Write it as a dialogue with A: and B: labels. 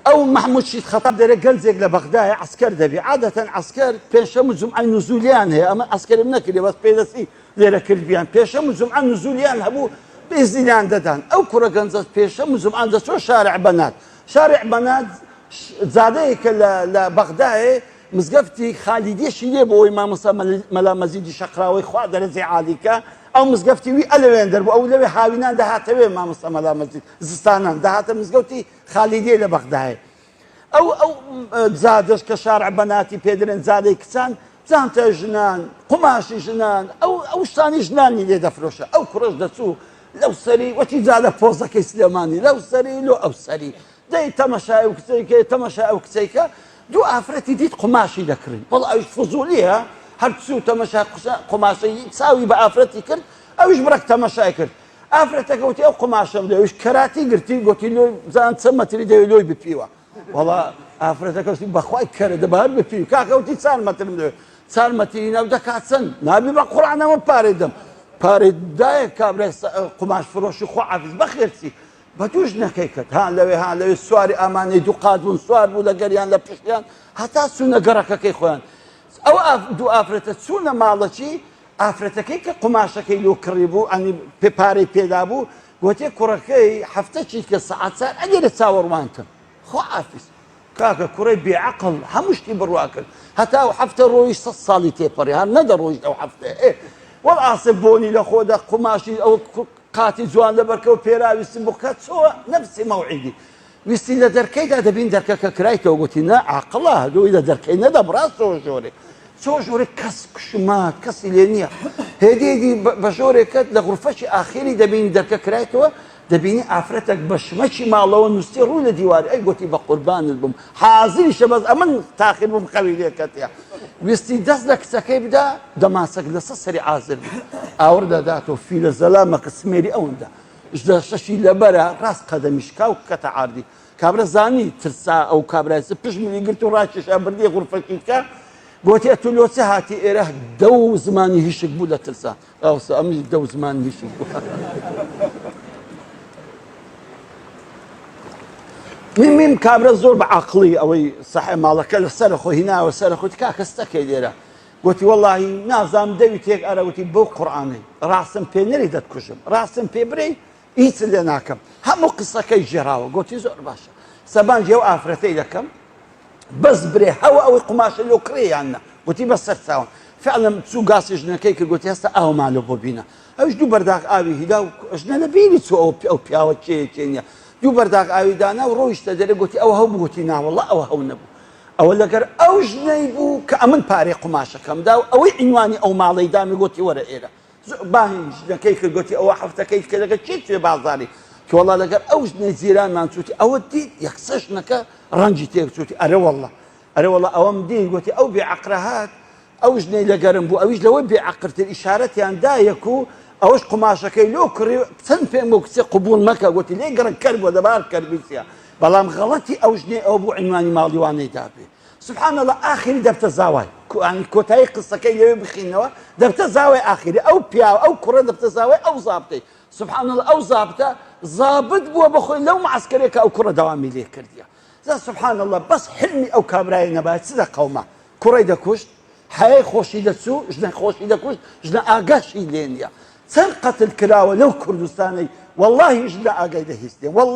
A: ئەو مەحمود شید خەتاب دەرێ گەنجێک لە بەغدایە عەسکەر دەبی عادەتەن عەسکەر پێنجشەم و جومعەی نزولیان هەیە ئەمە عەسکەرم نەکردێ بەس پێدەستی لێرە کردبیان پێشەم و جومعە نزولیان هەبوو ئیزنیان دەدان ئەو کوڕە گەنجە پێشەم و جومعە دەچۆ شارع بەنات شارع بەنات زادەیەکە لە لە بەغدایێ مزگەفتی خالیدیەشی لێ بۆ ئەوی مامۆستا مەلا مەزیدی شەقراوەی خوا دەرەجەی عالیکە ئەو مزگەفتی وی ئەلەوێندەر بوو ئەو لەوێ هاوینان دەهاتەوێ مامۆستا مەلا مەزید زستانان دەهاتە مزگەوتی خالیدیە لە بەغدایێ ئەو ئەو جادەش کە شارع بەناتی پێدرێن جادەی کچان جانتای ژنان قوماشی ژنان ئەو ئەو شتانی ژنانی لێ دەفرۆشە ئەو کوڕەش دەچوو لەو سەری وەکی جادە پۆزەکەی سلێمانی لەو سەری لۆ ئەو سەری دەی تەمەشای ئەو کچەی کە تەمەشای ئەو کچەی کە دوو ئافرەتی دیت قوماشی دەکڕین وەڵا ئەویش فزولیە هەر چوو تەمەشای قوماشەی چاوی بە ئافرەتی کرد ئەویش بڕەک تەمەشای کرد ئافرەتەکە وتی ئەو قوماشەم دەوێ ئەویش کەراتی گرتی گوتی لۆی بزان چەند مەتری دەوێ لۆی بپیوە وەڵا ئافرەتەکە وتی بەخوای کەرە دەبا هەر بپیوی کاکە وتی چار مەترم دەوێ چار مەتری ناو دەکات چەند نابی بە قورئانەوە پارەی دەم پارەی دایە کابرای قوماش فرۆشی خوا حافز بەخێرچی بە دوو ژنەکەی کرد ها لەوێ ها لەوێ سواری ئامانەی دوو قات بوون سوار بوو لەگەریان لە پشتیان هەتا چوونە گەڕەکەکەی خۆیان ئەو دوو ئافرەتە چوونە ماڵەکی ئافرەتەکەی کە قوماشەکەی لۆ کڕی بوو ئەنی پێ پارەی پێدا بوو گوتی کوڕەکەی هەفتەکی کە سەعات چار ئەگەرە چاوەڕوانتم خوا حافز کاکە کوڕی بێ عەقڵ هەموو شتی بڕوا کرد هەتا ئەو هەفتە ڕۆیشت سە ساڵی تێپەڕی هەر نەدەڕۆیشت ئەو هەفتەیە ئێ وەڵ ئاسف بۆنی لە خۆدا قوماشی ئەو قاتی جوان لەبەرکە و پێراویستی بۆ کە چۆوە نەفسی مەوعیدی ویستی لە دەرکەیدا دەبین دەرکەکە کرایتەوە گوتی نا عاقڵە لۆی لە دەرکەی نەدەبڕا چۆ ژۆرێ چۆ ژۆرێ کەس کشمات کەسی لێ نییە هێدی هێدی بە ژۆرێکەت لە غرفەکی ئاخیری دەبینی دەرکە کرایتەوە دەبینی ئافرەتەک بە شمەکی ماڵەوە نووستی ڕوو لە دیواری ئەی گوتی بە قوربانت بم حازریشە بەس ئەمن تاخیر بووم خەوی لێ کەتیە ویستی دەست لە کچەکەی بدا دەماسەک لەسەر سەری عازر بوو ئاوڕ دەداتەوە فیلە زەلامەکە سمێری ئەوەندە ژدە شەشی لەبەرە ڕاست قەدەمی شکا و کەتە عاردی کابرا زانی ترسا ئەو کابرای پشت ملی گرت و ڕاکێشا بردی غرفەکی کە گوتی ئەتو لۆ چ هاتی ئێرە دەو زمانی هیشک بوو لە ترسا ئەوسا ئەمنیش دەو زمانی هیشک بوو میم کابرا زۆر بە عاقڵی ئەوەی سەحێ ماڵەکە لە سەر خۆ هیناوە سەر خۆت کاکە ستەکەی لێرە گوتی وەڵاهی نازانم دەوی تێک ئەرە وتی بەو قورئانەی ڕاستم پێ نەری دەتکوژم ڕاستم پێ برێی هیچ لێ ناکەم هەموو قسەکەی ژێراوە گوتی زۆر باشە سەبانجی ئەو ئافرەتەی دەکەم بەس برێ هەوە ئەوەی قوماشە لۆ کڕێ یان نا گوتی بە سەر چاوم فعلا چوو گاسی ژنەکەی کرد گوتی هەستە ئاومان لۆ بۆ بینە ئەوش دوو بەرداغ ئاوی هیدا و ژنە لە بیری چوو ئەو ئەو پیاوە کێیە کێ نییە دوو بەرداغ ئاوی دانا و ڕۆیشتە دەرێ گوتی ئەوە هەو بوو گوتی ناوەڵا ئەوە هەو نەبوو ئەوە لەگەر ئەو ژنەی بوو کە ئەمن پارەی قوماشەکەم دا و ئەوەی عینوانی ئەو ماڵەی دامی گوتی وەرە ئێرە بانگی ژنەکەی کرد گوتی ئەوە هەفتەکەی کە لەگەر کێ چوێ بازاری کۆڵا لەگەر ئەو ژنەی جیرانمان چوتی ئەوە دیت یەکسەر ژنەکە ڕەنجی تێک چوتی ئەرە واللە ئەرە واللە ئەوەم دی گوتی ئەو بێ عەقرە هات ئەو ژنەی لەگەرم بوو ئەویش لەوەی بێ عەقرتر ئیشارەتیان دا یەک و ئەوەش قوماشەکەی لۆ کڕی چەند پێم بۆ کچێ قبوڵ مەکە گوتی لێ گەڕک کەر بووە دەبار کەربیسیە بەڵام غەڵەتی ئەو ژنەی ئەو بوو عنوانی ماڵی وانەی دابێ سبحان اللە ئاخری دەبتە زاوای یانی کۆتایی قسەکەی لەوێ بخینەوە دەبتە زاوای ئاخری ئەو پیاو ئەو کوڕە دەبتە زاوای ئەو زابتەی سبحان اللە ئەو زابتە زابت بووە بەخۆی لەو معسکەرێک کە ئەو کوڕە دەوامی لێ کردیە جا سبحان اللە بەس حلمی ئەو کابرای نەبایە چ دەقەوما کوڕەی دەکوشت حەیای خۆشی دەچوو ژنە خۆشی دەکوشت ژنە ئاگاشی لێ نییە چەند قەتل کراوە لەو کوردستانەی واللهی ژنە ئاگای لە هیچ نییە والله.